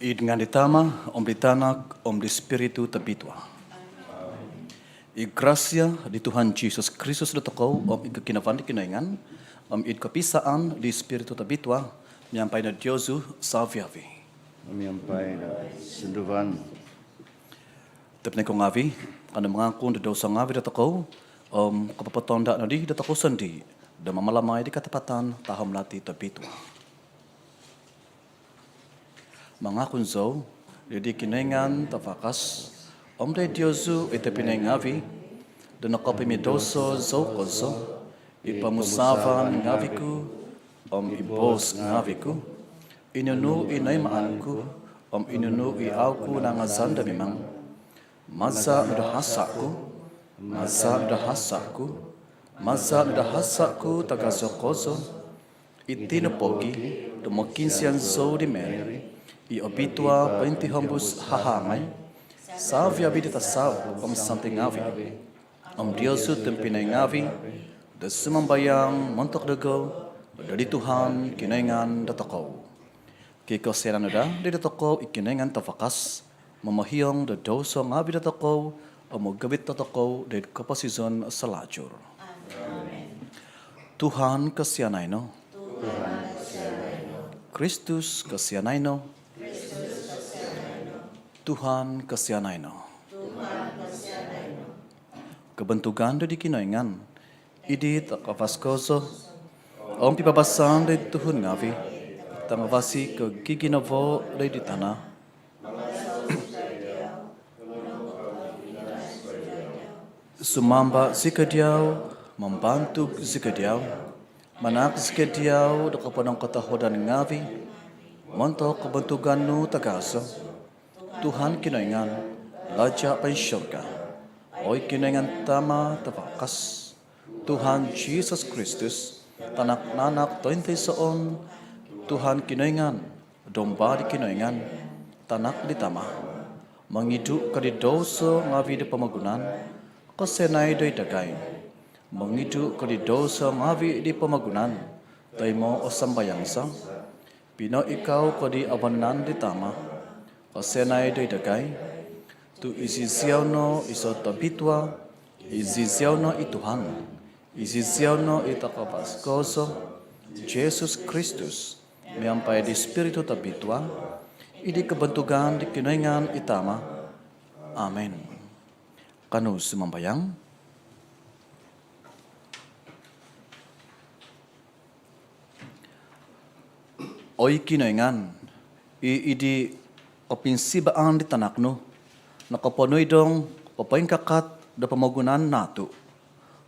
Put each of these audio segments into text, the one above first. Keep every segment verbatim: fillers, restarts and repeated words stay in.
Id ngaan di Tama, om di Tanak, om di Spiritu Tobitua. I grasia di Tuhan Jisus Kristus dotokou, om i koginavaan di Kinoingan, om i kopisaan di Spiritu Tobitua, miampai no diozu savi-avi. Miampai no sunduvan. Tobpinai ko ngavi, kanou mangakun do douso ngavi dotokou, om kopopotonda nodi dotokou sondii do mamalamai di katapatan tahom lati tobitua. Mangakun zou doid di Kinoingan Tavakas, om doid diozu i tobpinai ngavi, do nokopomidouso zou kozo, i pomusaavan ngavi ku, om i boos ngavi ku, i nunu i noimaan ku, om i nunu i au ku nangazan do mimang. Maza no do hasa ku, maza no do hasa ku, maza no do hasa ku tagazo kozo. Iti no pogi do mokiinsian zou di Mary i obitua pointihombus hahangai, savi-avi di tasab om santi ngavi, om diozu tobpinai ngavi, do sumambayang montok dogo doid di Tuhan Kinoingan dotokou. Kikosianan no daa doid dotokou i Kinoingan Tavakas, momohiong do douso ngavi dotokou, om mogovit dotokou doid koposizon salajur. Amen. Tuhan kosianai no. Kristus kosianai no. Tuhan kosianai no. Kobontugan doid di Kinoingan id di takavas kozo, om pibabasan doid tuhun ngavi, tangavasi ko giginavo doid di tana. Sumamba zikoi diau, mambantug zikoi diau, manahak zikoi diau do koponongkotohuadan ngavi montok kobontugan nu tagazo. Tuhan Kinoingan, Raja poinsurga, oi Kinoingan Tama Tavakas. Tuhan Jisus Kristus, Tanak nanak tointoisoon. Tuhan Kinoingan, Domba di Kinoingan, Tanak di Tama. Mongidu ko di douso ngavi di pomogunan, kosianai doid dagai. Mongidu ko di douso ngavi di pomogunan, toimo o sambayang za. Poinikau ko di vanan di Tama, kosianai doid dagai. Tu iziziau no iso tobitua, iziziau no i Tuhan, iziziau no i takavas kozo, Jisus Kristus, miampai di Spiritu Tobitua, id di kobontugan di Kinoingan i Tama. Amen. Kanou sumambayang. Oi Kinoingan, i id di kopinsibaan di Tanak nu nokoponuidong popoingkakat do pomogunan naatu,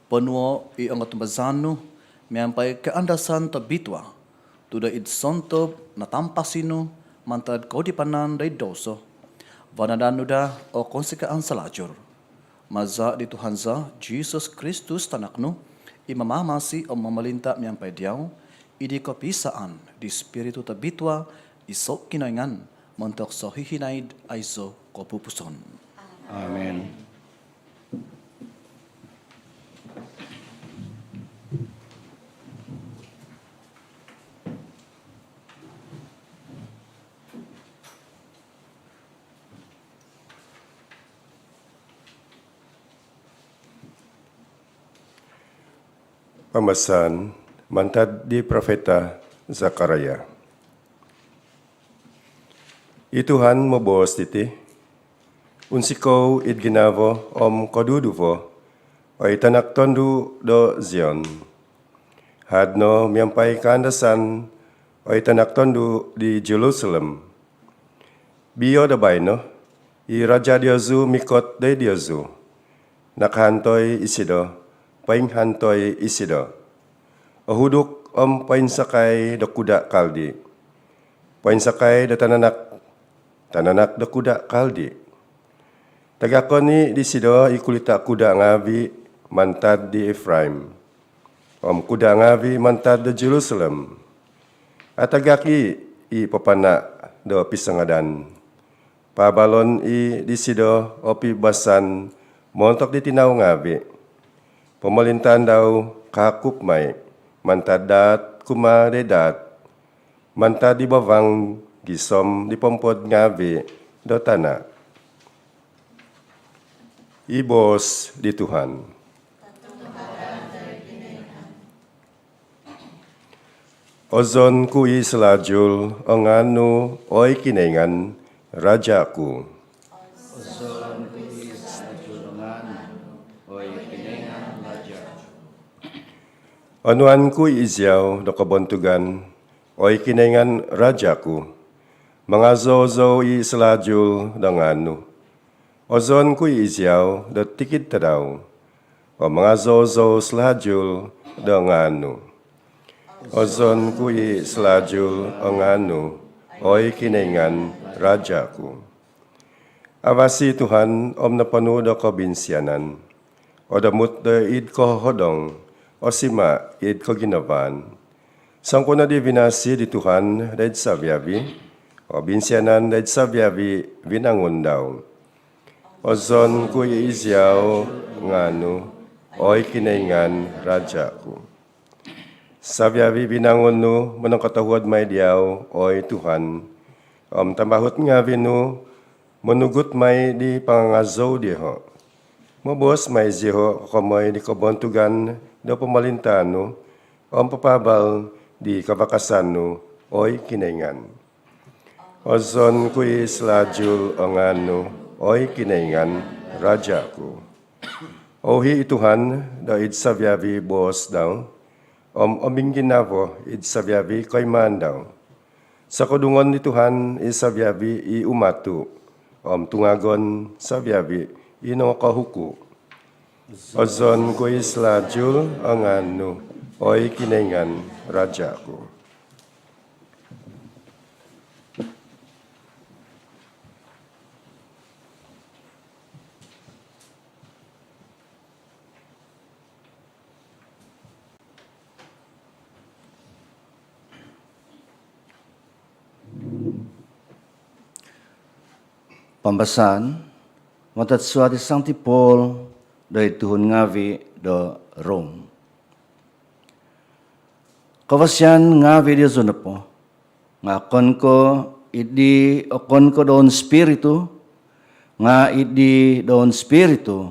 ponuo i ongotumbazaan nu miampai kaandasan tobitua, tu doid sontob natampasi nu mantad koudipanan doid douso, vanadan nu daa o kounsikaan salajur. Maza di Tuhan za Jisus Kristus Tanak nu, i mamamasi om momolinta miampai diau id di kopisaan di Spiritu Tobitua, iso Kinoingan, montok sohihinaid aiso kopupuson. Amen. Pambasaan mantad di profeta Zakaria. I Tuhan moboos diti, unsikou id ginavo om koduduvo, Oi tanak tondu' do Zion, had no miampai kaandasan, oi tanak tondu' di Jerusalem. Bii'o do baino', i raja' diozu mikot doid diozu. Nakahantoi isido, poinghantoi isido. Ohuduk om poinsakai do kuda' kaldi'. Poinsakai do tananak, tananak do kuda' kaldi'. Tagakon i' disido i kulita' kuda' ngaavi' mantad di Efraim om kuda' ngaavi' mantad do Jerusalem. Atagak i' i papana' do pisangadan. Paabalon i' disido o pibasan montok di tinau ngaavi'. Pomolintaan dau kaakup mai' mantad daat kumaa di daat, mantad di bavang gisom di pompod ngaavi' do tana'. I boos di Tuhan. Ozon ku i' salajul o ngaan nu, oi Kinoingan, raja' ku. Ozon ku i' salajul o ngaan nu, oi Kinoingan, raja' ku. Onuan ku i' iziau do kobontugan, oi Kinoingan, raja' ku. Mangazou-zou i' salajul do ngaan nu. Ozon ku i' iziau do tikid tadau. Om mangazou-zou salajul do ngaan nu. Ozon ku i' salajul o ngaan nu, oi Kinoingan, raja' ku. Avasi' Tuhan om noponu' do kobinsianan. Odomut do id kohohodong, osima' id koginavaan. Songkuo nodi vinasi di Tuhan doid savi-avi', obinsianan doid savi-avi' vinangun dau. Ozon ku i' iziau ngaan nu, oi Kinoingan, raja' ku. Savi-avi' vinangun nu monongkotohuod mai diau, oi Tuhan, om tambahut ngaavi' nu monugut mai di pangangazou dioho'. Moboos mai zioho' kokomoi di kobontugan do pomolintaan nu, om papaabal di kavakasan nu, oi Kinoingan. Ozon ku i' salajul o ngaan nu, oi Kinoingan, raja' ku. Ouhi' i Tuhan do id savi-avi' boos dau, om ominginavo id savi-avi' koimaan dau. Sokodungon di Tuhan i savi-avi' i umatu', om tungagon savi-avi' i nongokohuku'. Ozon ku i' salajul o ngaan nu, oi Kinoingan, raja' ku. Pambasaan mantad suat di Sangti Paul doid tuhun ngaavi' do Rom. Kavasian ngaavi' diozu nopo nga' okon ko' id di okon ko' doun Spiritu, nga' id di doun Spiritu,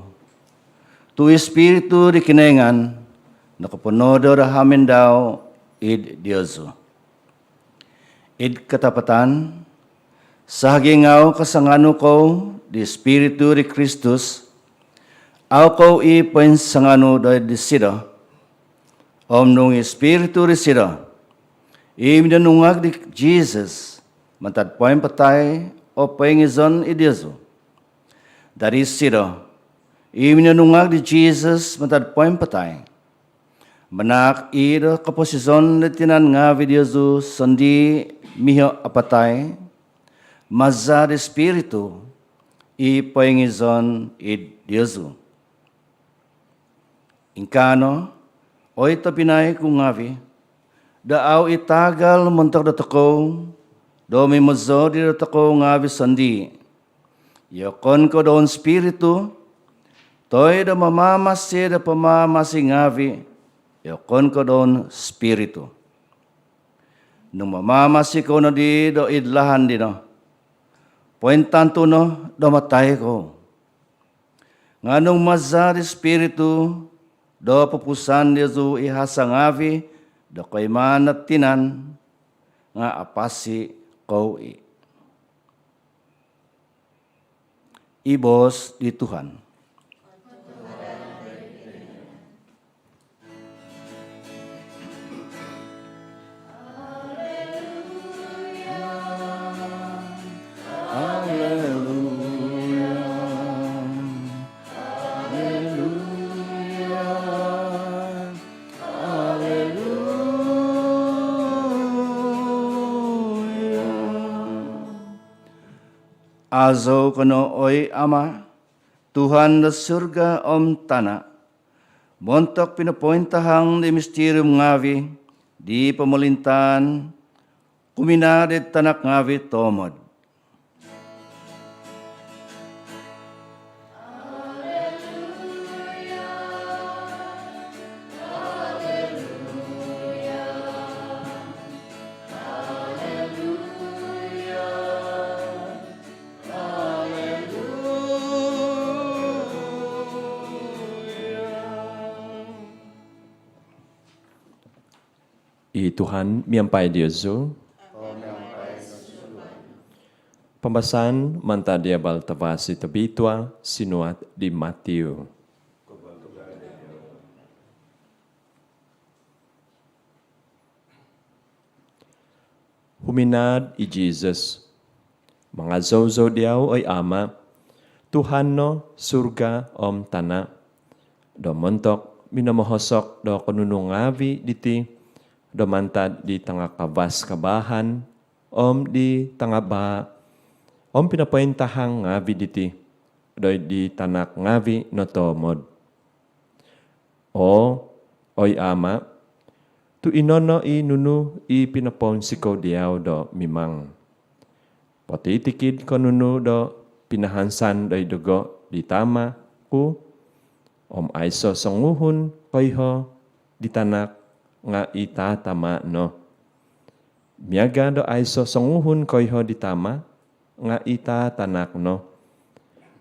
tu' i Spiritu di Kinoingan nokoponodo do hamin dau id diozu. Id katapatan, sahagi' nga' au kasanganu kou di Spiritu di Kristus, au kou i' poinsanganu doid disido. Om nung i Spiritu disido i minonungag di Jisus mantad poimpatai o poingizon id diozu, dadi isido i minonungag di Jisus mantad poimpatai, manaak i' do koposizon di tinan ngaavi' diozu sondii' miho' apatai, maza' di Spiritu i poingizon id diozu. Ingkaa no, oi tobpinai ku ngaavi', do au i' taagal montok dotokou do mimozou di dotokou ngaavi' sondii', i okon ko' doun Spiritu, toi do mamamasi do pamamasi ngaavi', i okon ko' doun Spiritu. Nung mamamasi kou nodi do id lahan dino, pointantu no do matai kou. Nga' nung maza' di Spiritu do pupusan diozu i hasa' ngaavi' do koimaan do tinan, nga' apasi kou i'. I boos di Tuhan. Azou ko no, oi Ama', Tuhan do surga om tana', montok pinopointahang di mistirium ngavi' di pomolintaan kuminaa di tanak ngavi' toomod. I Tuhan miampai diozu. Pambasaan mantad di Abal Tavasi Tobitua sinuat di Matiu. Huminaad i Jesus, "Mangazou-zou diau, oi Ama', Tuhan no surga om tana', do montok minomohosok do konunu ngavi' diti do mantad di tangakavas kabaahan om di tangabaa, om pinopointahang ngavi' diti doid di tanak ngavi' no toomod. Oo, oi Ama', tu' ino no i nunu i pinopounsikou diau do mimang. Potitikid ko nunu do pinahansan doid dogo di Tama' ku, om aiso' songuhun koiho di tanak nga' i tatama' no. Miaga' do aiso' songuhun koiho di Tama' nga' i tatanak no,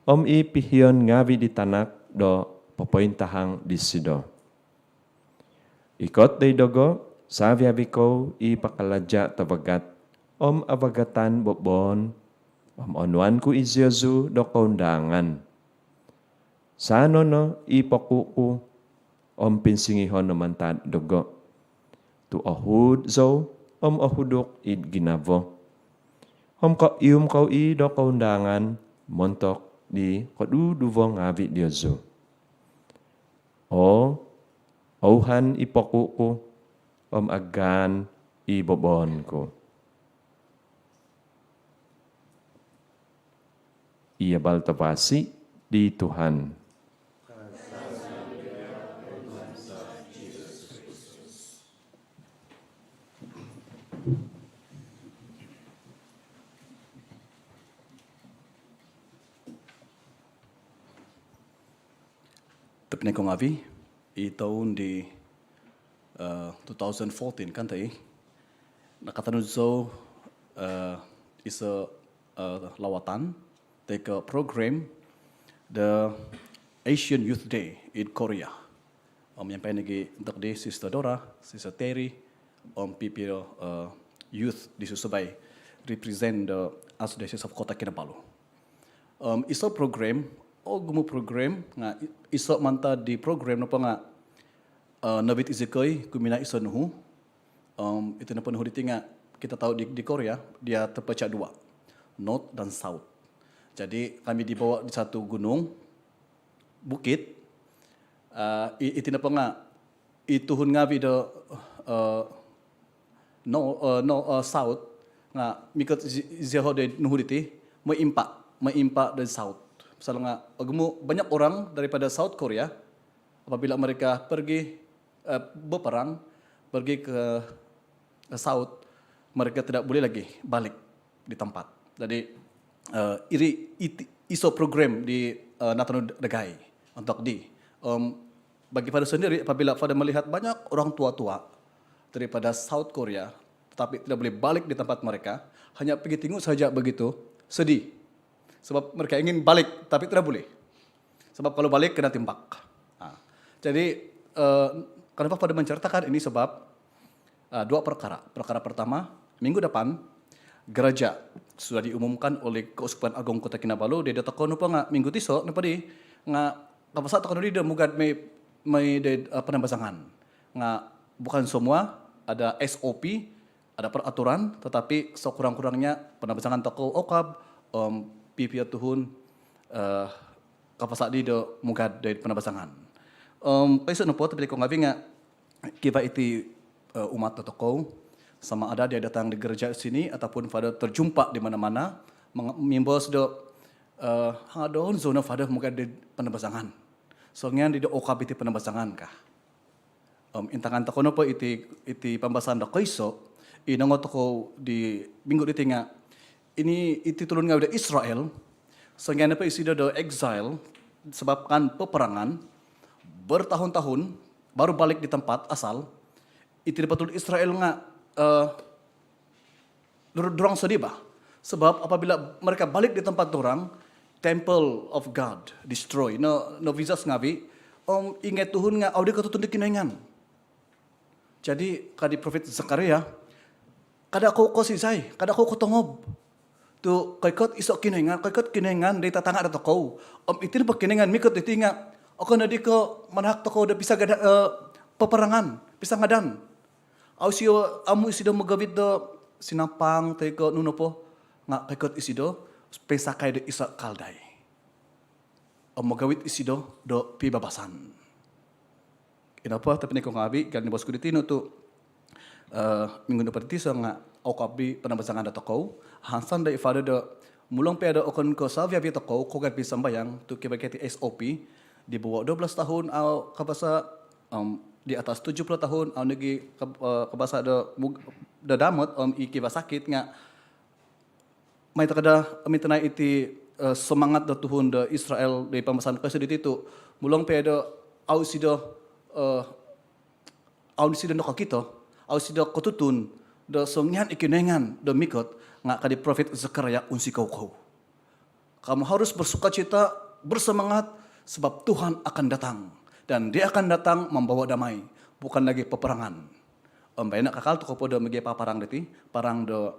om i pihion ngavi' di tanak do popointahang disido. Ikot doid dogo savi-avi kou i pakalaja' tavagat om avagatan boboon, om onuan ku iziozu do koundaangan. Saano no i poku' ku om pinsingiho' no mantad dogo, tu' ohuud zou om ohuduk id ginavo, om koium kou i' do koundaangan montok di koduduvo ngavi' diozu. Oo, ouhan i poku' ku om agaan i boboon ku." I Abal Tavasi di Tuhan. Tobpinai kou ngavi', i toun di, eh, two thousand fourteen kan toi, nakatanud zou, eh, iso, eh, lawatan toi ko program the Asian Youth Day in Korea. Om miampai nogi' ontok di Sister Dora, Sister Terry, om pipiro, eh, youth di susubai, represent the Archdiocese of Kota Kinabalu. Om iso program, ogumu' program, nga' i-, iso' mantad di program nopo nga', eh, novit izikoi kuminaa iso' nuhu. Om iti nopo nuhu diti nga' kita tahu di, di Korea, dia terpecah dua, North dan South. Jadi kami dibawa di satu gunung, bukit, eh, i-, iti nopo nga' i tuhun ngavi' do, eh, no, eh, no, eh, South, nga' mikot zi-, zioho' do nuhu diti, moi impa', moi impa' do South. Pasal nga' ogumu' banyak orang daripada South Korea, apabila mereka pergi, eh, berperang, pergi ke, ke South, mereka tidak boleh lagi balik di tempat. Jadi, eh, iri iti, iso program di, eh, natanud dagai ontok di. Em, bagi Father sendiri, apabila Father melihat banyak orang tua-tua daripada South Korea, tetapi tidak boleh balik di tempat mereka, hanya pergi tengok saja begitu, sedih. Sebab mereka ingin balik, tapi tidak boleh. Sebab kalau balik, kena tembak. Ha. Jadi, eh, kenapa Father menceritakan ini? Sebab, eh, dua perkara. Perkara pertama, minggu depan, gereja sudah diumumkan oleh Keuskupan Agung Kota Kinabalu, di dotokou nopo nga' minggu tiso nopo di, nga' kapasa tokou nodi do mugad moi, moi di, eh, Penampasangan. Nga' bukan semua, ada S O P, ada peraturan, tetapi sekurang-kurangnya Penampasangan tokou okab, om pipio tuhun, eh, kapasa di do mugad di Penampasangan. Om koiso nopo, tobpinai kou ngavi' nga' kivaa iti, eh, umat dotokou, sama ada dia datang di gereja sini ataupun Father terjumpa di mana-mana, Mimboos do, "Hanga' doun zou no Father mugad di panabazangan. Songian di do okab iti panabazangan," ka. Om intangan tokou nopo iti, iti pambasaan do koiso i nongou tokou di minggu diti nga' iti tulun ngawi' do Israel, songian nopo isido do exile sababkan peperangan bertahun-tahun, baru balik di tempat asal. Iti nopo tulun Israel nga' dorang sedih bah. Sebab apabila mereka balik di tempat dorang, temple of God destroy. No, no visas ngawi', om ingkaa tuhun nga' au di kotutun di Kinoingan. Jadi ka di prophet Zakaria, "Kada kou kosizai, kada kou kotongob tu' koikot iso Kinoingan, koikot Kinoingan di tatanga' dotokou. Om iti nopo Kinoingan mikot diti nga' okon nodi ko' manahak tokou do pisagadan, peperangan, pisangadan. Au isio, amu isido mogowit do sinapang toi ko' nunu nopo, nga' koikot isido pisakai do iso kaldai om mogowit isido do pibabasan." Ino po tobpinai ku ngawi', gali ni bosku di tinu tu' minggu nopo diti songian okab i panabazangan dotokou, hansan do i Father do mulong pia do okon ko' savi-avi tokou kogad pisambayang tu' kivaa kiti S O P di bawah dua belas tahun au kabasa, di atas tujuh puluh tahun au nogi kabasa do damot om i kivaa sakit nga' mai tokou do mintanai iti semangat do tuhun do Israel di pambasaan koiso diti tu' mulong pia do au isido, au isido nokokito, au isido kotutun do songian i Kinoingan do mikot, nga' ka di prophet Zakaria, "Unsikou kou. Kamu harus bersukacita, bersemangat, sebab Tuhan akan datang. Dan Dia akan datang membawa damai, bukan lagi peperangan." Om baino kakal tokou po do miaga paparang diti, parang do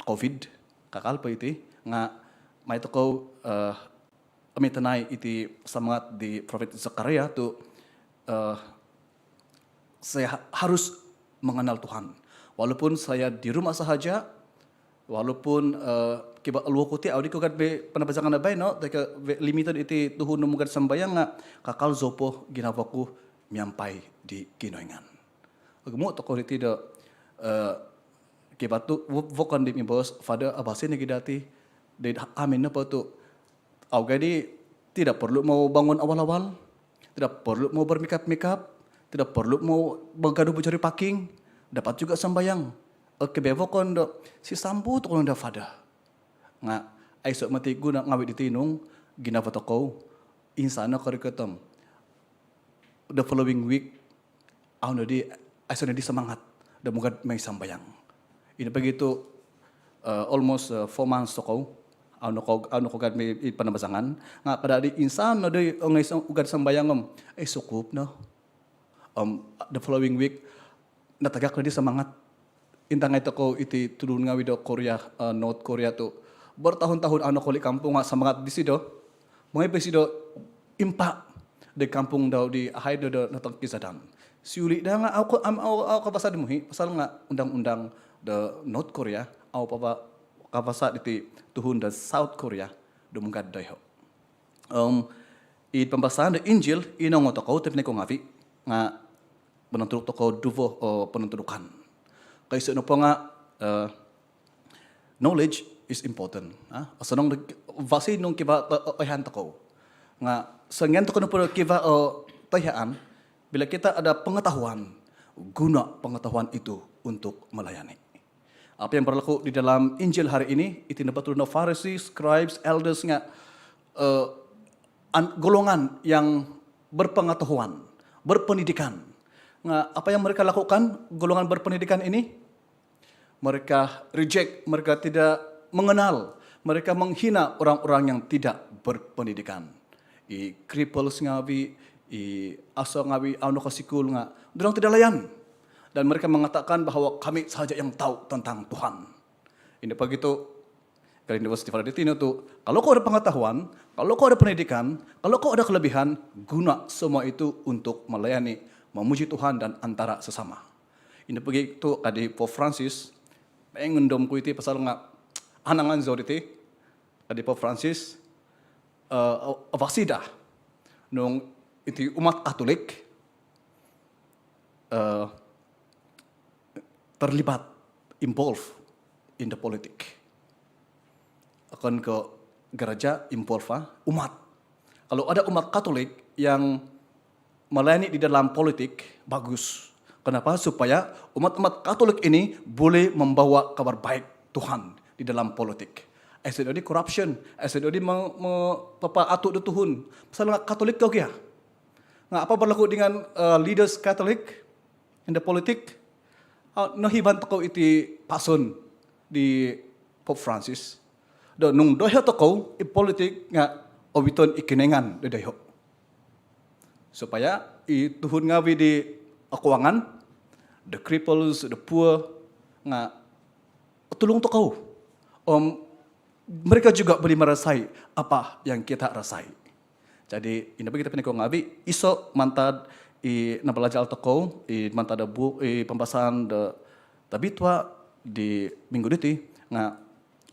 covid, kakal po iti, nga' mai tokou mintanai iti semangat di prophet Zakaria tu' saya harus mengenal Tuhan. Walaupun saya di rumah sahaja, walaupun kivaa aluo ku ti au di kogad panabazangan baino, toi ko' limited iti tuhun do mugad sambayang nga' kakal zou po ginavo ku miampai di Kinoingan. Ogumu tokou diti do kivaa tu' vokon di mimboos, "Father, abasi nogi dati." Di amin nopo tu' au gai di, tidak perlu mau bangun awal-awal, tidak perlu mau bermikap-mikap, tidak perlu mau bergaduh mencari parking, dapat juga sambayang. Oke, kivaa vokon do sisambu tokou no daa Father. Nga' aiso moti guno ngawi' diti nung ginavo tokou, insan no korikot om the following week au nodi, aiso nodi semangat do mugad mai sambayang. Ino pogi tu' almost four months tokou au noko, au nokogad mai panabazangan, nga' kada di insan nodi ongoi ugad sambayang om, "Eh, sukup no." Om the following week natagak nodi semangat. Intangai tokou iti tulun ngawi' do Korea, North Korea tu' bertahun-tahun au nokoli kampung nga' semangat disido. Mongoi po isido impa' di kampung dau di ahai do, do notongkizadan. Siuli daa nga' au ko, au, au kabasa di muhi pasal nga' undang-undang do North Korea au papa kabasa diti tuhun do South Korea do mugad doiho. Om i pambasaan do Injil i nongou tokou tobpinai ku ngawi' nga' monontuduk tokou duvo o ponontudukan. Koiso nopo nga' knowledge is important. Osonong do vasi nung kivaa toihaan tokou. Nga' songian tokou nopo do kivaa o toihaan, bila kita ada pengetahuan, guna pengetahuan itu untuk melayani. Apa yang berlaku di dalam Injil hari ini, iti nopo tulun do Farisi, scribes, elders nga' golongan yang berpengetahuan, berpendidikan. Nga' apa yang mereka lakukan, golongan berpendidikan ini? Mereka reject, mereka tidak mengenal, mereka menghina orang-orang yang tidak berpendidikan. I cripples ngawi', i aso ngawi' au nokosikul nga' dorang tidak layan. Dan mereka mengatakan bahawa kami sahaja yang tahu tentang Tuhan. Ino pogi tu' gali ni bosku di Father di tinu tu', kalau kau ada pengetahuan, kalau kau ada pendidikan, kalau kau ada kelebihan, guna semua itu untuk melayani, memuji Tuhan dan antara sesama. Ino pogi tu' ka di Pope Francis, pongondom ku iti pasal nga' anangan zou diti, ka di Pope Francis, avasi daa nung iti umat Katolik terlibat, involved in the politik. okon ko gereja, impor fa umat. Kalau ada umat Katolik yang melayani di dalam politik, bagus. Kenapa? Supaya umat-umat Katolik ini boleh membawa kabar baik Tuhan di dalam politik. Aiso di corruption, aiso di me, me, papaatur do tuhun. Pasal nga Katolik ko gia. Nga apa berlaku dengan uh, leaders Katolik in the politik? Uh, nohiban tokou iti pason di Pope Francis. Do nung doiho tokou i politik nga obiton i Kinoingan do doiho. Supaya i tuhun ngavi di akuangan, the cripples, the poor, nga tulung tokou. Om mereka juga boleh merasai apa yang kita rasai. Jadi ino bagi topinai ko ngavi, iso mantad i nabalajar tokou, i mantad do bu, i pambasaan do Tabitua di minggu diti, nga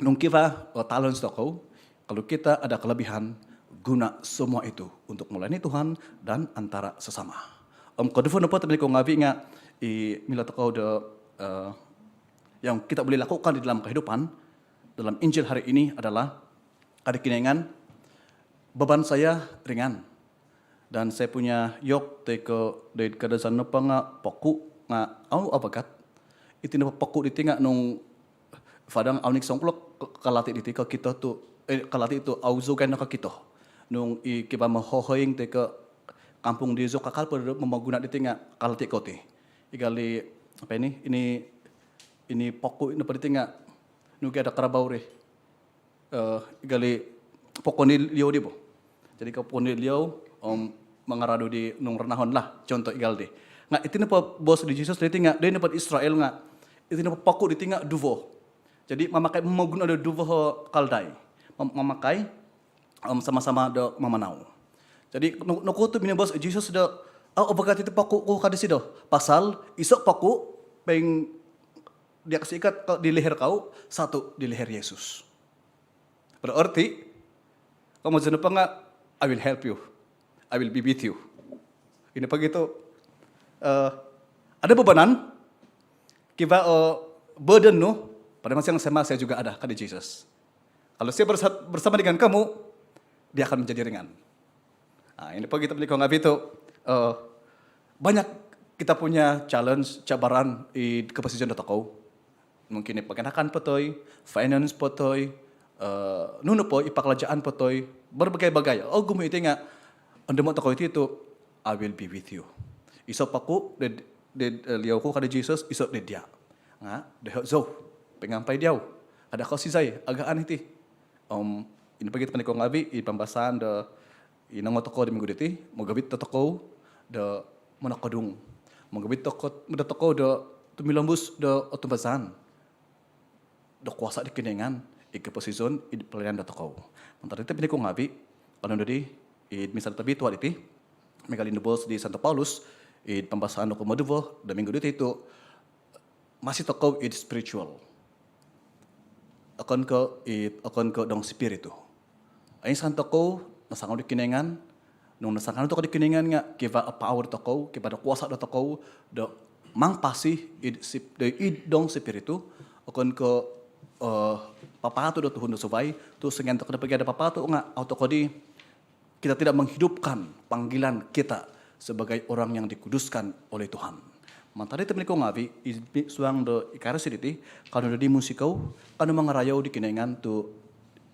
nung kiva o talents tokou, kalau kita ada kelebihan, guna semua itu untuk melayani Tuhan dan antara sesama. Om koduvo nopo topinai ko ngavi nga i milo tokou do uh, yang kita boleh lakukan di dalam kehidupan dalam Injil hari ini adalah kada Kinoingan, beban saya ringan. Dan saya punya yoke toi ko doid Kadazan nopo nga poku nga au abagat. Iti nopo poku diti nga nung fadang au nik songkulo kalati diti kokito tu, eh, kalati tu au zou gai nokokito. Nung i kiva mohohoing toi ko kampung di zou kakal po do momoguna diti nga kalati ko ti. Igali apa ini, ini, ini poku nopo diti nga nung ada karabau ri. Uh, igali pokoni liou di bo. Jadi ka pokoni liou om mangaradu di nung ranahon lah, contoh igal di. Nga iti nopo boos di Jesus diti nga, di nopo Israel nga iti nopo poku diti nga duvo. Jadi mamakai, momoguno do duvo ho kaldai. Mem, mamakai om sama-sama do mamanau. Jadi nokuo tu minoboos Jesus do, au abagat iti poku ku, ka disido. Pasal iso poku poindia kasiikat di leher kau, satu di leher Yesus. Berarti komozon nopo nga, I will help you, I will be with you. Ino bagi tu, uh, ada bebanan, kiva o burden nu, pada masa yang sama saya juga ada, ka di Jesus. Kalau saya bersama dengan kamu, dia akan menjadi ringan. Nah, ino bagi topinai ko ngavi tu, uh, banyak kita punya challenge, cabaran i koposizon do tokou. Mungkin i paganakan po toi, finance po toi, uh, nunu po i pakalajaan po toi, berbagai-bagai. Ogumu iti nga ondomo tokou iti tu, I will be with you. Iso poku di, di, di liou ku, ka di Jesus, iso di dia. Nga doiho zou poingampai diau. Kada kosizai agaan iti. Om ino bagi topinai ko ngavi, i pambasaan do i nongo tokou di minggu diti, mogovit do tokou do monokodung. Mogovit tokou, do tokou do tumilombus do otumbazaan do kuasa di Kinoingan id koposizon, id pelayanan do tokou. Mantad diti topinai ko ngavi, kanou nodi id misa do Tabitua diti, miagal i noboos di Santo Paulus id pambasaan do kumoduvo do minggu diti tu, masi tokou id spiritual. Okon ko id, okon ko dong spiritu. Insan tokou nasanganu di Kinoingan. Nung nasanganu tokou di Kinoingan nga kiva o power tokou, kiva do kuasa do tokou do mangpasi id sip, do id dong spiritu. Okon ko, eh, papaatu do tuhun do suvai tu, songian tokou nopo gia do papaatu nga au tokou di, kita tidak menghidupkan panggilan kita sebagai orang yang dikuduskan oleh Tuhan. Mantad diti topinai ko ngavi, id suang do Ekaristi diti, kanou nodi musikou, kanou mangarayou di Kinoingan tu,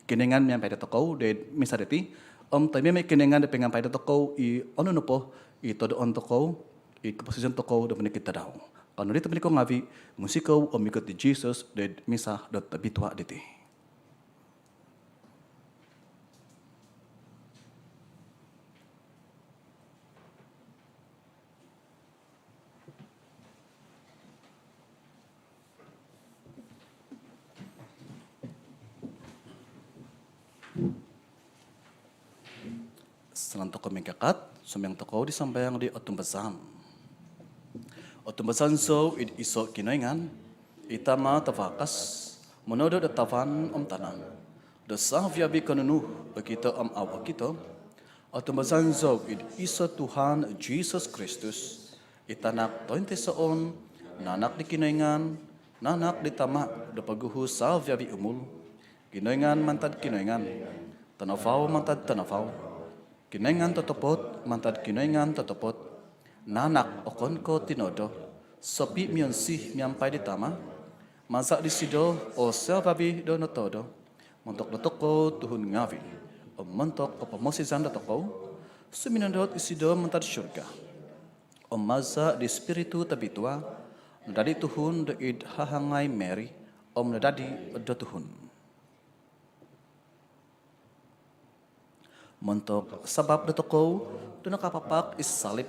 Kinoingan miampai do tokou di misa diti. Om toi mimang i Kinoingan do poingampai do tokou i onu nopo i todoon tokou, i koposizon tokou do monikid tadau. Kanou nodi topinai ko ngavi musikou om mikot di Jesus di misa do Tabitua diti. Sanan tokou mingkakat, sumambayang tokou di sambayang di Otumbazaan. Otumbazaan zou id iso Kinoingan, i Tama tavakas, monodo do tavan om tana, do savi-avi ko nunu okito om au okito. Otumbazaan zou id iso Tuhan Jesus Kristus, i Tanak tointoisoon, nanak di Kinoingan, nanak di Tama do poguhu savi-avi umul. Kinoingan mantad Kinoingan, tanavau mantad tanavau, Kinoingan totopot mantad Kinoingan totopot, naanak okon ko' tinodo, sopi' mionsi miampai di Tama'. Maza' disido o savi-avi' do notodo. Montok dotokou tuhun ngaavi' om montok o pomosizan dotokou, suminondot isido mantad surga. Om maza' di Ispiritu Tobitua, nadadi tuhun do id hahangai Mary, om nadadi do tuhun. Montok sabap dotokou do nakapapak id salip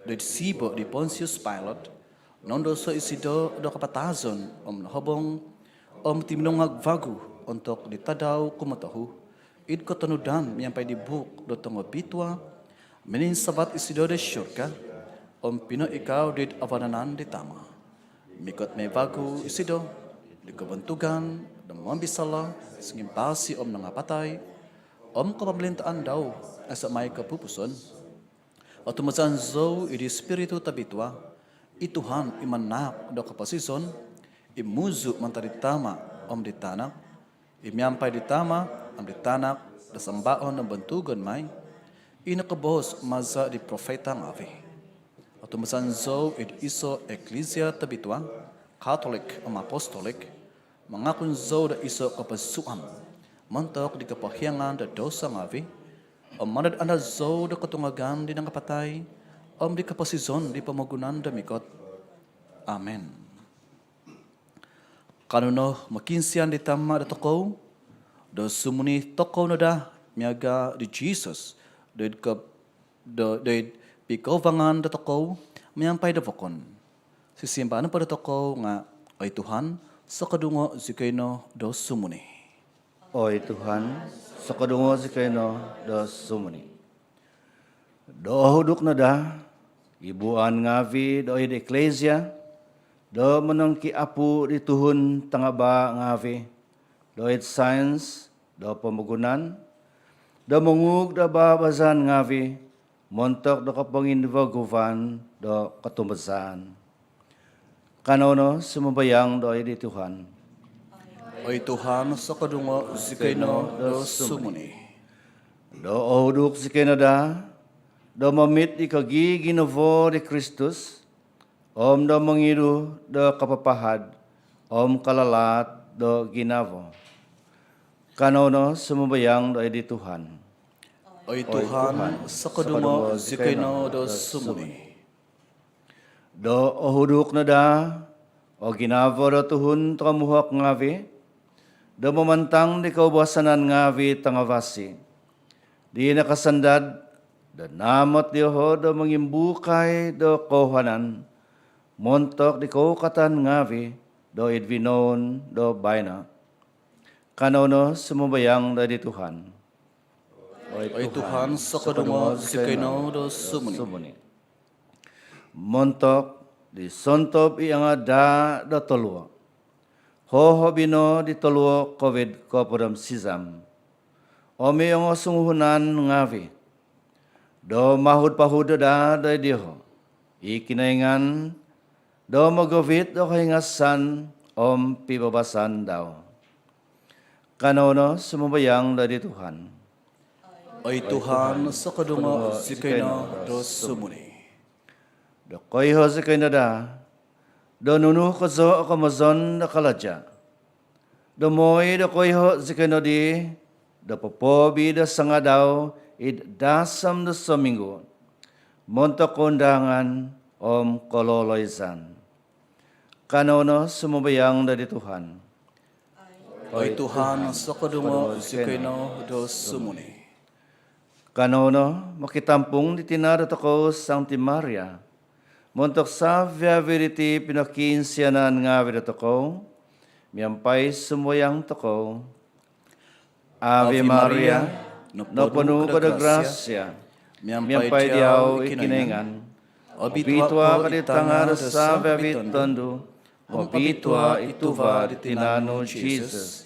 do id sibo' di Pontius Pilate, noundoso' isido do kapatazon om nohobong, om tuminungag vagu ontok di tadau kumotohu, id kotonudan miampai di buuk do tongobitua, mininsavat isido do surga, om pinoikau did vananan di Tama'. Mikot mai vagu isido di kobontugan do mombisala' songimpasi om nangapatai, om kopomolintaan dau aiso' mai kopupuson. Otumbazaan zou id Ispiritu Tobitua, i Tuhan i manahak do koposizon, i muzu' mantad di Tama' om di Tanak, i miampai di Tama' om di Tanak do sambaon om bontugon mai, i nokoboos maza' di profeta ngaavi'. Otumbazaan zou id iso' iklisia tobitua, Katolik om apostolik. Mangakun zou do iso' koposuan montok di kopohiangan do douso ngaavi', om mandad-andad zou do kotungagan di nangapatai, om di koposizon di pomogunan do mikot. Amin. Kanou no mokiinsian di Tama' dotokou do sumuni tokou no daa miaga' di Jisus do id ko- do, do id pikouvangan dotokou miampai do vokon. Sisimbar nopo dotokou nga', "Oi Tuhan, sokodungo' zikoi no do sumuni." Oi Tuhan, sokodungo' zikoi no do sumuni. Do ohuduk no daa i buuan ngaavi' do id iklisia do monongkiapu' di tuhun tangabaa' ngaavi' do id sains do pomogunan, do monguug do babazan ngaavi' montok do koponginvaguvan do kotumbazaan. Kanou no sumambayang do id di Tuhan. Oi Tuhan, sokodungo' zikoi no do sumuni. Do ohuduk zikoi no daa do momit di kogiginavo di Kristus, om do mongidu do kapapahad om kalalaat do ginavo. Kanou no sumambayang do id di Tuhan. Oi Tuhan, sokodungo' zikoi no do sumuni. Do ohuduk no daa o ginavo do tuhun tokomuhok ngaavi' do mamantang di koubasanan ngaavi' tangavasi di nakasandad do naamot dioho' do mongimbukai do kouhanan montok di koukatan ngaavi' do id vinoun do baino. Kanou no sumambayang do id di Tuhan. Oi Tuhan, sokodungo' zikoi no do sumuni. Montok di sontob i angadaa' do toluo', hohobi no di toluo' Covid kopodom sizam, om i ongosunguhunan ngaavi' do mahud-pahud no daa do id dioho' i Kinoingan do mogovit do kohingasan om pibabasan dau. Kanou no sumambayang do id di Tuhan. Oi Tuhan, sokodungo' zikoi no do sumuni. Do koiho' zikoi no daa do nunu kozo o komozon do kalaja', do moi do koiho' zikoi nodi do popoobi do sangadau id dasam do sominggu montok koundangan om kololoizan. Kanou no sumambayang do id di Tuhan. Oi Tuhan, sokodungo' zikoi no do sumuni. Kanou no mokitampung di tina' dotokou Sangti Maria montok savi-avi' diti pinokiinsianan ngaavi' dotokou, miampai sumambayang tokou. Ave Maria, noponu' ko do grasia, miampai diau i Kinoingan. Obitua' ko di tanga' do savi-avi' tondu', obitua' i tuva' di tinan nu Jisus.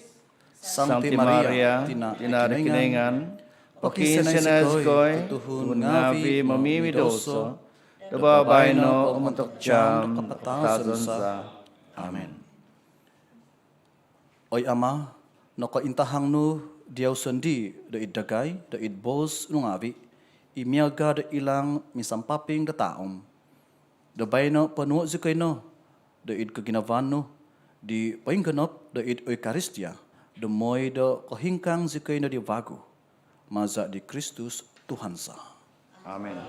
Sangti Maria, tina' di Kinoingan, pokiinsianai zikoi tuhun ngaavi' momimidouso, do babaino om ontok jaam do kapatazon za. Amin. Oi Ama', Nokointahang nu diau sondii do id dagai do id boos nu ngaavi i miaga do ilang misampaping do taahom. Do baino ponuo zikoi no do id koginavaan nu di poinggonop do id Eukaristia do moi do kohingkang zikoi no di vagu. Maza di Kristus Tuhan za. Amen.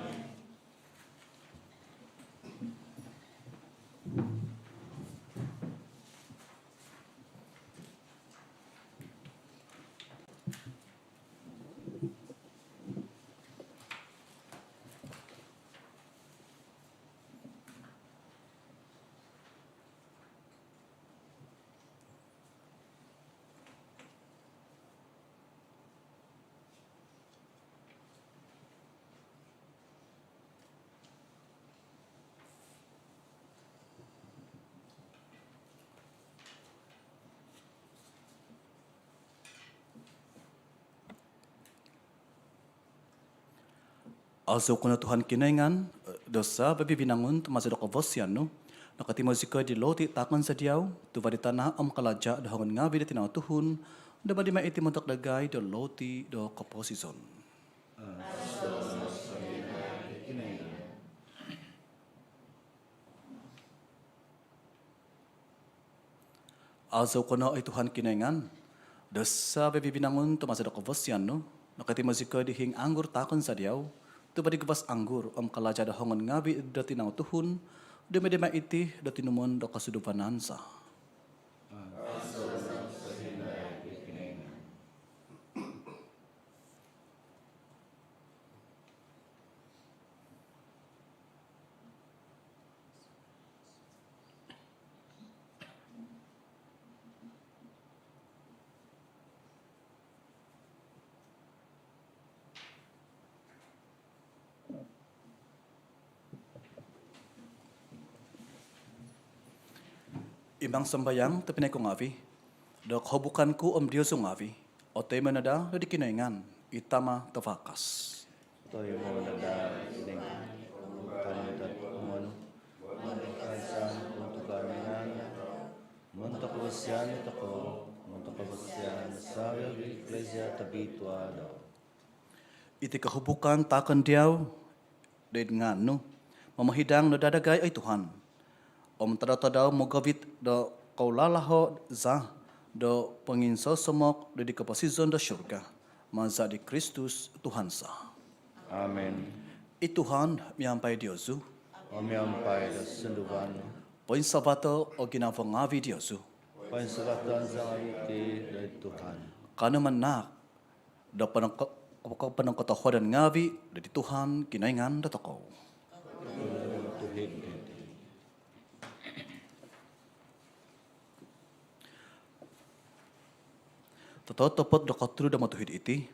Azou ko no Tuhan Kinoingan do savi-avi vinangun tu maza do kavasian nu nokotimo zikoi di loti taakon za diau, tuva di tana om kalaja do hongon ngaavi do tinau tuhun, do madi mai iti montok dagai do loti do koposizon. Azou ko no oi Tuhan Kinoingan do savi-avi vinangun tu maza do kavasian nu nokotimo zikoi di hiing anggur taakon za diau, tuva di guvas anggur om kalaja do hongon ngaavi do tinau tuhun, do madi mai iti do tinumon do kosuduvanan za. Imang sambayang tobpinai ku ngaavi do kohubukan ku om diozu ngaavi otoimo no daa do di Kinoingan i Tama Tavakas. Otoimo no daa di Kinoingan i kohubukan nu, montok kavasian tokou, montok kavasian savi-avi di Eklesia tobitua dau. Iti kohubukan taakon diau do id ngaan nu momohidang no daa dagai oi Tuhan, om tadau-tadau mogovit do koulalaho za do ponginsosomok do di koposizon do surga, maza di Kristus Tuhan za. Amen. I Tuhan miampai diozu. Om miampai do sunduvan nu. Poinsavato o ginavo ngaavi diozu. Poinsavaton za ngaavi iti do id Tuhan. Kanou manaak do ponongko-, ponongkotohuadan ngaavi do di Tuhan Kinoingan dotokou. Tuhid. Totopot do kotunud om otuhid iti,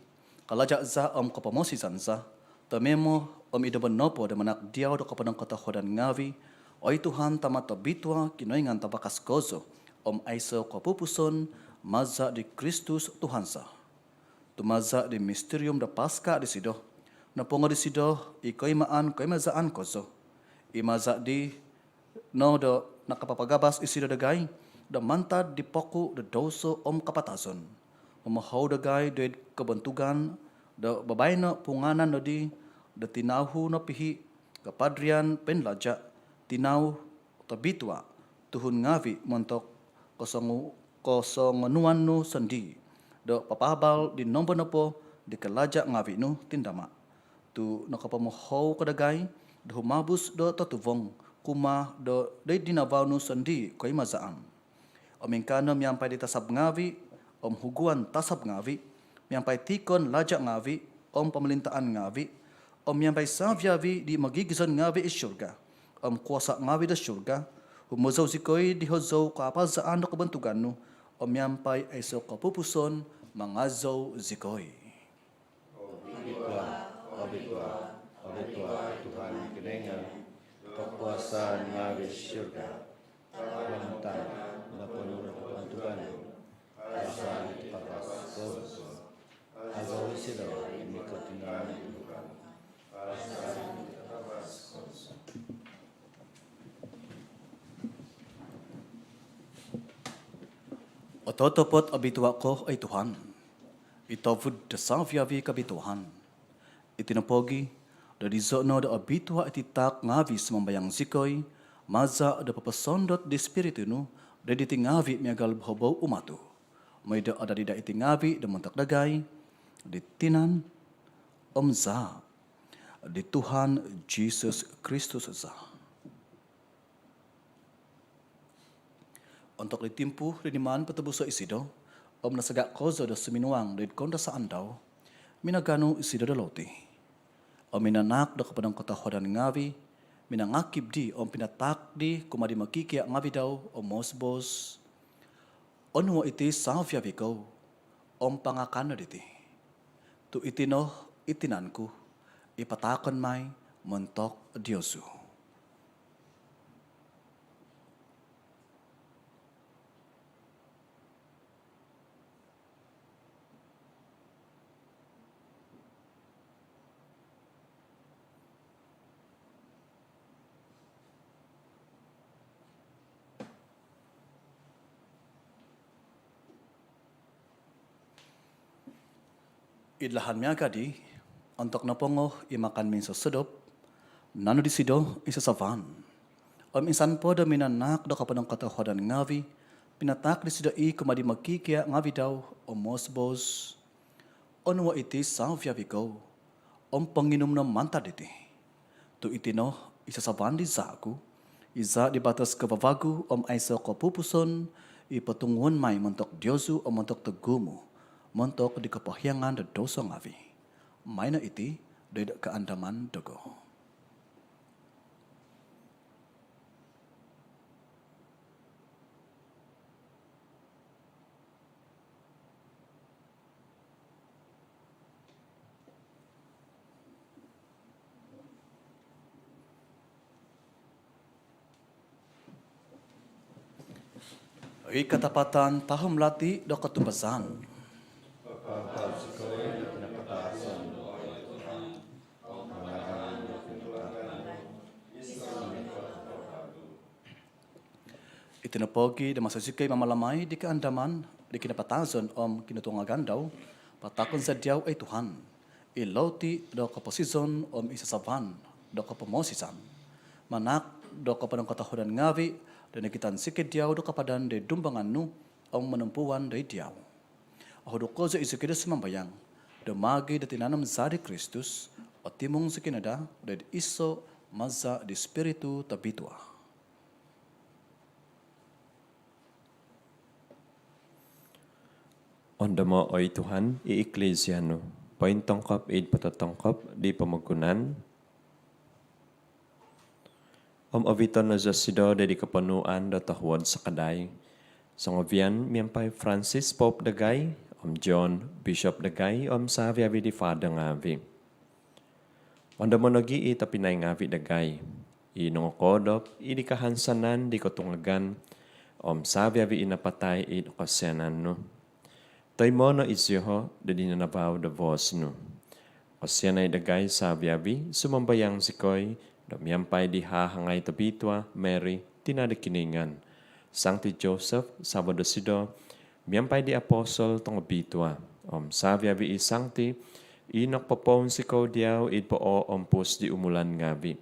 kalaja za om kopomosizan za, tomoimo om id nombo nopo do manaak diau do koponongkotohuadan ngaavi, oi Tuhan, Tama tobitua, Kinoingan tavakas kozo om aiso kopupuson, maza di Kristus Tuhan za. Tu maza di misterium do Paska disido, nopongo disido i koimaan koimazaan kozo. I maza di no do nakapapagabas isido dagai do mantad di poku do douso om kapatazon, momohou dagai do id kobontugan do babaino pungaanan nodi do tinau nopihi, kapadrian poinlaja, tinau tobitua, tuhun ngaavi montok kosongu-, kosongonuan nu sondii, do papaabal di nombo nopo di kalaja ngaavi nu tindama. Tu nokopomohou ko dagai do humabus do totuvong kumaa do doid dinavau nu sondii koimazaan. Om ingkaa no miampai di tasab ngaavi om huguan tasab ngaavi, miampai tiikon laja ngaavi om pomolintaan ngaavi, om miampai savi-avi di mogigizon ngaavi id surga om kuasa ngaavi do surga, humozou zikoi di hozou kaapazaan do kobontugan nu, om miampai aiso kopupuson mangazou zikoi. Obitua, obitua, obitua i Tuhan Kinoingan do kokuasaan ngaavi id surga om id tana noponu do kobontugan nu. Azou isido i mikot id ngaan Tuhan. Ototopot obitua' ko, oi Tuhan, i tovud do savi-avi' kobituaan. Iti nopogi', do dizo' no do obitua' iti taak ngavi', sumambayang zikoi, maza' do poposondot di Spiritu nu do diti ngavi' miagal bohobou umatu', moi do adadi daa iti ngavi' do montok dagai di tinan om zaa' di Tuhan Jisus Kristus za. Ontok di timpu di nimaan potobuso' isido om nasaga' kozo do suminuang do id koundasaan dau, minaganu isido do loti om minanaak do kopodong kotohuadan ngavi', minangakib di om pinataak di kumaa di mokikia' ngavi' dau om moos-boos: Onuo' iti savi-avi' kou om pangakan no diti, tu' iti no i tinan ku i pataakon mai montok diozu. Id lahan miaga' di, ontok nopongo i makan minsosodop, nanu disido i sasavan om insan po do minanaak do kopodong kotohuadan ngavi', pinataak disido i kumaa di mokikia' ngavi' dau om moos-boos: Onuo' iti savi-avi' kou om ponginum no mantad diti, tu' iti no i sasavan di zaa' ku, i zaa' di batos kavavagu om aiso' kopupuson, i potunguon mai montok diozu om montok togumu', montok di kopohiangan do douso ngavi'. Maino iti do id kaandaman dogo. I katapatan tahum lati do kotumbazaan. Iti nopogi' do maso zikoi mamalamai di kaandaman di kinapatazon om kinotungagan dau, pataakon za diau, oi Tuhan, i loti do koposizon om i sasavan do kopomoosizan, manaak do kopodong kotohuadan ngavi' do nokitan zikoi diau do kapadan do id dumbangan nu om monompuan do id diau. Ohuduk kozo i zikoi do sumambayang do maagi' do tinan om zaa' di Kristus, otimung zikoi no daa do id iso' maza' di Spiritu Tobitua. Ondomo', oi Tuhan, i Iklisia nu pointongkop id pototongkop di pomogunan om oviton no zosido do id koponuan do tohuod sakadai songovian miampai Francis Pope dagai om John Bishop dagai om savi-avi' di Father ngavi'. Ondomo' nogi' i tobpinai ngavi' dagai i nongokoodop id kahansanan di kotungagan om savi-avi' i napatai id kosianan nu. Toimo' no iziho' do id nanavau do voos nu. Kosianai dagai savi-avi', sumambayang zikoi, do miampai di hahangai tobitua Mary, tina' do Kinoingan, Sangti Joseph savo' dosido, miampai di apostol tongobitua om savi-avi' i sangti i nokopopounsikou diau id pooompus di umulan ngavi',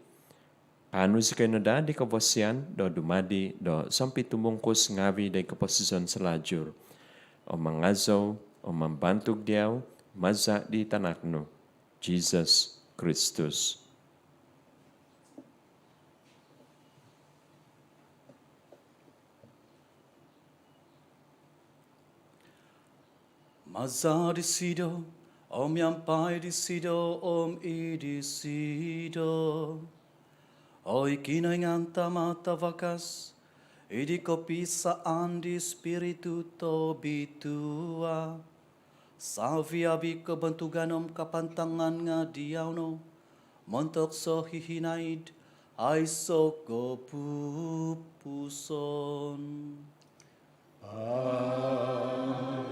kaanu zikoi no daa di kavasian do dumadi do sompitumungkus ngavi' do id koposizon salajur om mangazou om mambantug diau maza' di tanak nu, Jisus Kristus. Maza' disido, om miampai disido, om id disido, oi Kinoingan Tama' Tavakas, id kopisaan di Spiritu Tobitua, savi-avi' kobontugan om kapantangan nga' diau no, montok sohihinaid aiso' kopupuson. Amen.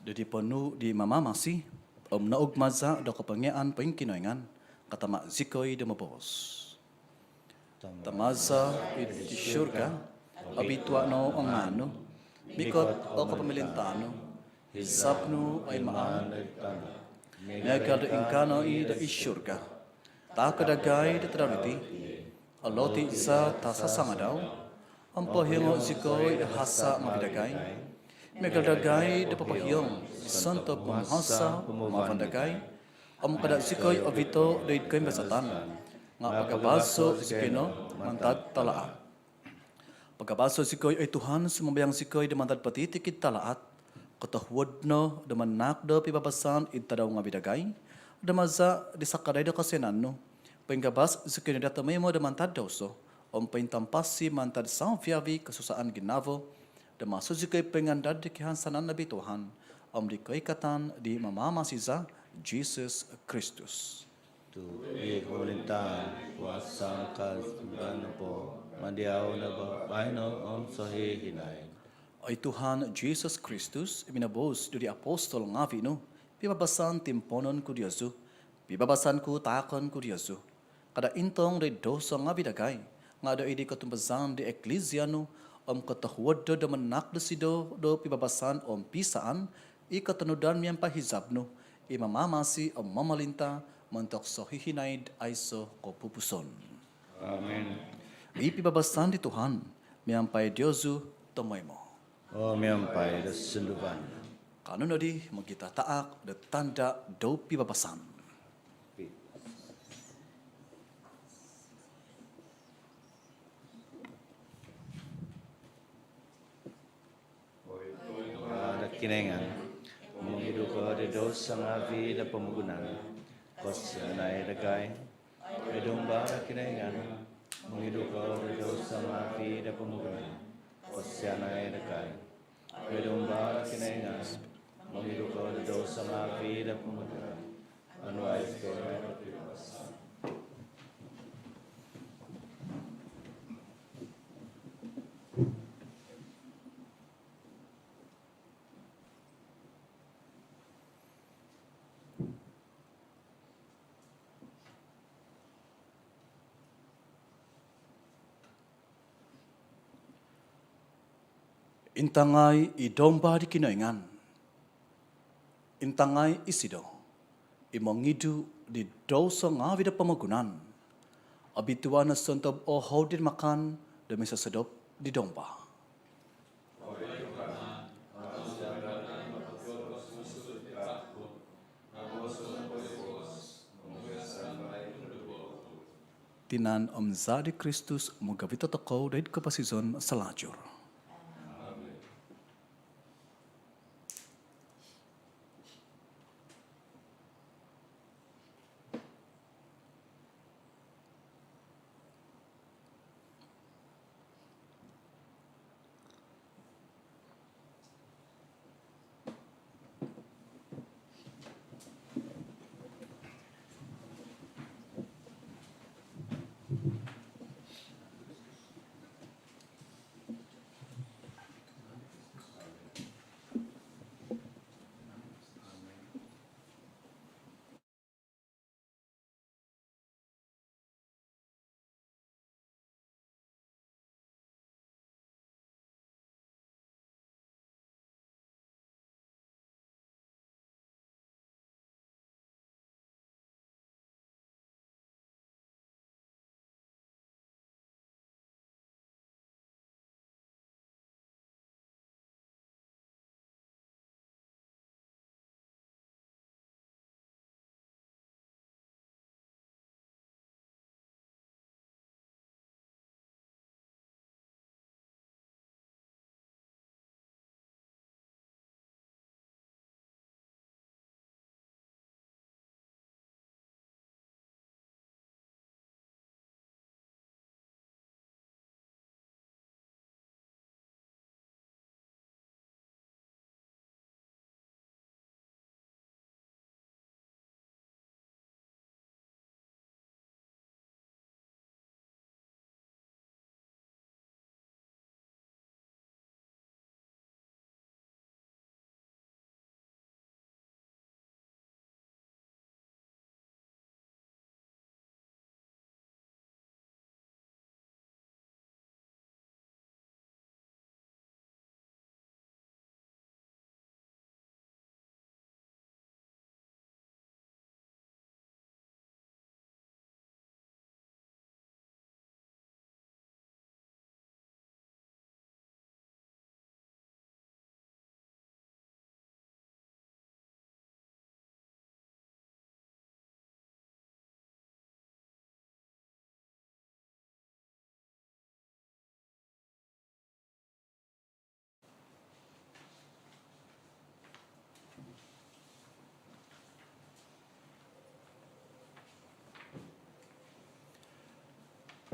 Do di ponuu' di Mamamasi om nougmaza' do kopongiaan poingkinoingan, katama' zikoi do moboos. Tama' za id surga, obitua' no o ngaan nu, mikot o kopomolintaan nu, hizab nu oi maan miagal do ingkaa no i do id surga. Taak dagai do tadau diti, o loti za tasasangadau, om pohiongo' zikoi o hasa' ngavi' dagai, miagal dagai do popohiong sontob momuhasa' humavan dagai, om kada' zikoi ovito' do id koimbazatan, nga' pagabaso' zikoi no mantad talaat. Pagabaso' zikoi oi Tuhan, sumambayang zikoi, do mantad potitikid talaat, kotohuod no do manaak do pibabasan id tadau ngavi' dagai, do maza' di sakadai do kosianan nu, poingabas zikoi no daa tomoimo do mantad douso, om pointampasi mantad savi-avi' kosusaan ginavo, do maso zikoi poingandad di kihansanan obitua om di koikatan di Mamamasi za, Jisus Kristus. Tu' i kopomolintaan, kuasa' om kaazaman nopo maan diau no baino om sohihinaid. Oi Tuhan Jisus Kristus, i minoboos do di apostol ngavi' nu, pibabasan timponon ku diozu, pibabasan ku taakon ku diozu. Kada' intong do id douso ngavi' dagai, nga' do id di kotumbazaan di Eklizia nu, om kotohuod do do manaak dosido do pibabasan om pisaan, i kotonudan miampai hizab nu, i mamamasi om momolinta' montok sohihinaid aiso' kopupuson. Amin. I pibabasan di Tuhan miampai diozu tomoimo. Om miampai do sunduvan. Kanou nodi mogitataak do tanda' do pibabasan. Oi Tuhan Kinoingan, mongidu ko do douso ngavi' do pomogunan, kosianai dagai. Oi Domba do Kinoingan, mongidu ko do douso ngavi' do pomogunan, kosianai dagai. Oi Domba do Kinoingan, mongidu ko do douso ngavi' do pomogunan, onuai zikoi do pibabasan. Intangai i Domba di Kinoingan. Intangai isido i mongidu di douso ngavi' do pomogunan. Obitua no sontob o houd di makan do misosodop di Domba. Tinan om Zaa di Kristus mogovit tokou do id koposizon salajur.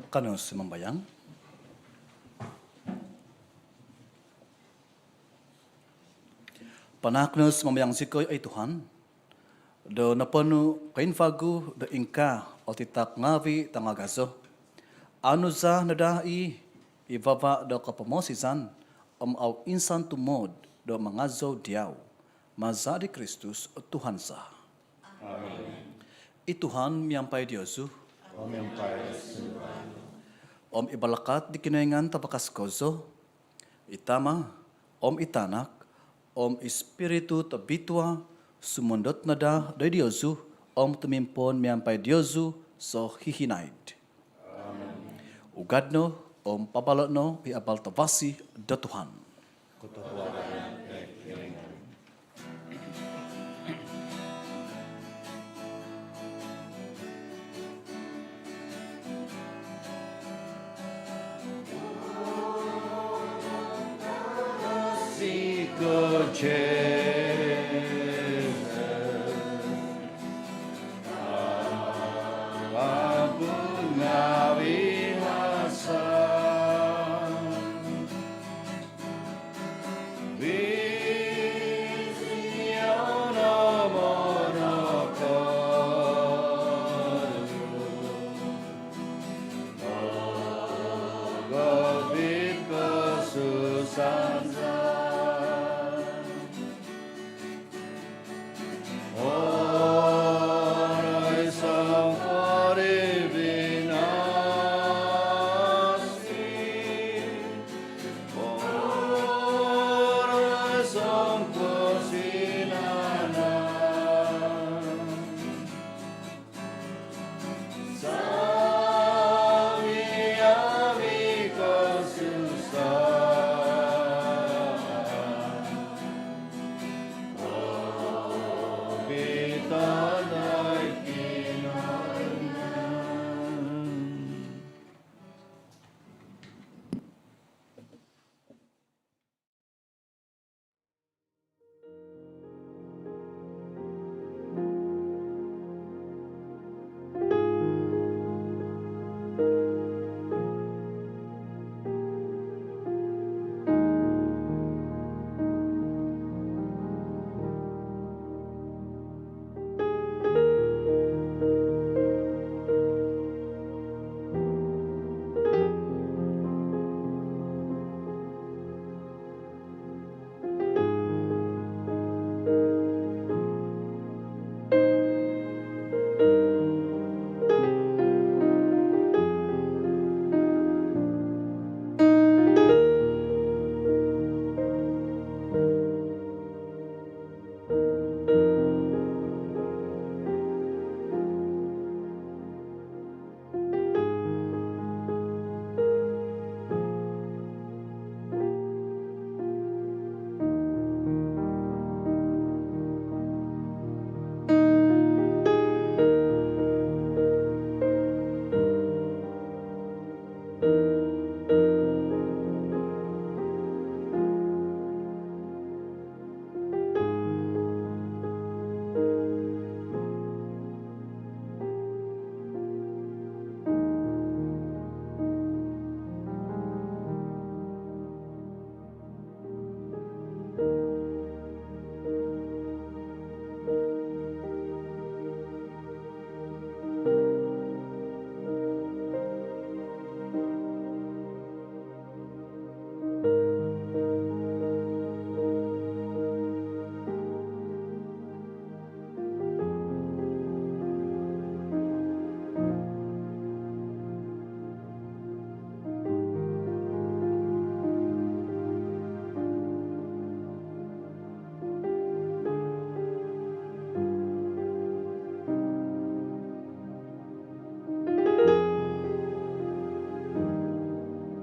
Kanou sumambayang. Panaak no sumambayang zikoi, oi Tuhan, do noponu' koimvagu do ingkaa o titak ngaavi' tangagazo. Anu za no daa i' i vava' do kopomosizan om au' insan tumood do mangazou diau. Maza' di Kristus Tuhan za. Amin. I Tuhan miampai diozu. Om miampai sunduan nu. Om i balakat di Kinoingan tavakas kozo, i Tama', om i Tanak, om i Spiritu Tobitua, sumondot no daa doid diozu, om tumimpoon miampai diozu sohihinaid. Amin. Ugad no om pabalo' no i abal tavasi do Tuhan. Kotohuadan id Kinoingan.